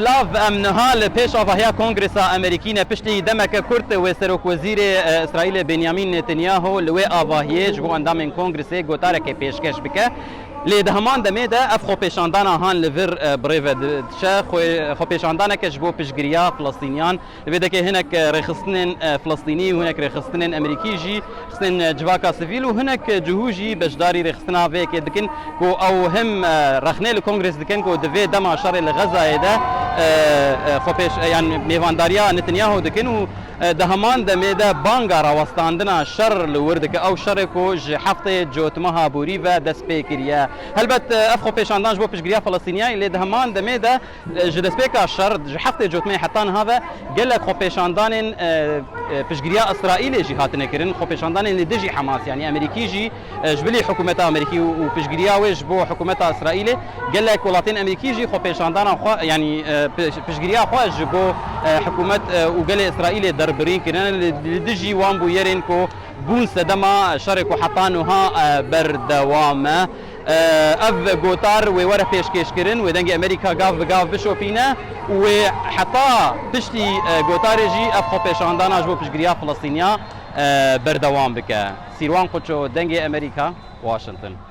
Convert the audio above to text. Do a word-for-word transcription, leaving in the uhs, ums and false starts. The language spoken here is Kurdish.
Lav em niha li pêş avahiya Kongresa Amerîkî ne. Piştî demeke kurt wê Serokwezîrê, e, Îsraîlê Benyamin Netanyahu li wê avahiyê ji bo endamên Kongresê gotarekê pêşkeş bike. Lê di heman demê de ev xwepêşandana han li vir, e, bi rê ve di-, diçe. Xwe-, xwepêşandaneke ji bo piştgiriya Filistîniyan. Li vê dekê hinek, e, rêxistinên, e, Filistînî û hinek rêxistinên Amerîkî jî, rêxistinên, e, civaka sivîl û hinek, e, cihû jî beşdarî rêxistina vê yekê dikin ku ew him, e, rexnê li Kongres dikin ku di vê dema şerê li Xezayê de, e, e, xwepêş-, e, yan mêvandariya Netanyahu dikin û, e, di heman demê de banga rawestandina şer li wir dike. Ew şerê ku ji heftê Cotmeha borî ve dest pê kiriye. Helbet, e, ev xwepêşandan ji bo piştgiriya Filistîniyayê, lê di heman demê de Ji destpêka şer, ji heftê Cotmeyê heta niha ve gelek xwepêşandanên, e, e, piştgiriya Îsraîlê jî hatine kirin, xwepêşandanên li dijî Hamas, yanî Amerîkî jî, e, ji bilî hikûmeta Amerîkî û, û piştgiriya wê ji bo hikûmeta Îsraîlê, gelek welatên Amerîkî jî xwepêşandana xwe, yanî, e, piş-, piştgiriya xwe ji bo, e, hikûmet, e, û gelê Îsraîlê derbirîn kirine li, li dijî wan bûyerên ku bûn sedema şerê ku heta niha, e, berdewam e. E, ev gotar wê were pêşkêşkirin, wê dengê Amerîka gav bi gav bişopîne û wê heta piştî, e, gotarê jî ev xwepêşandana ji bo piştgiriya Filistîniya, e, berdewam bike. Sîrwan Koço, Dengê Amerîka, Washington.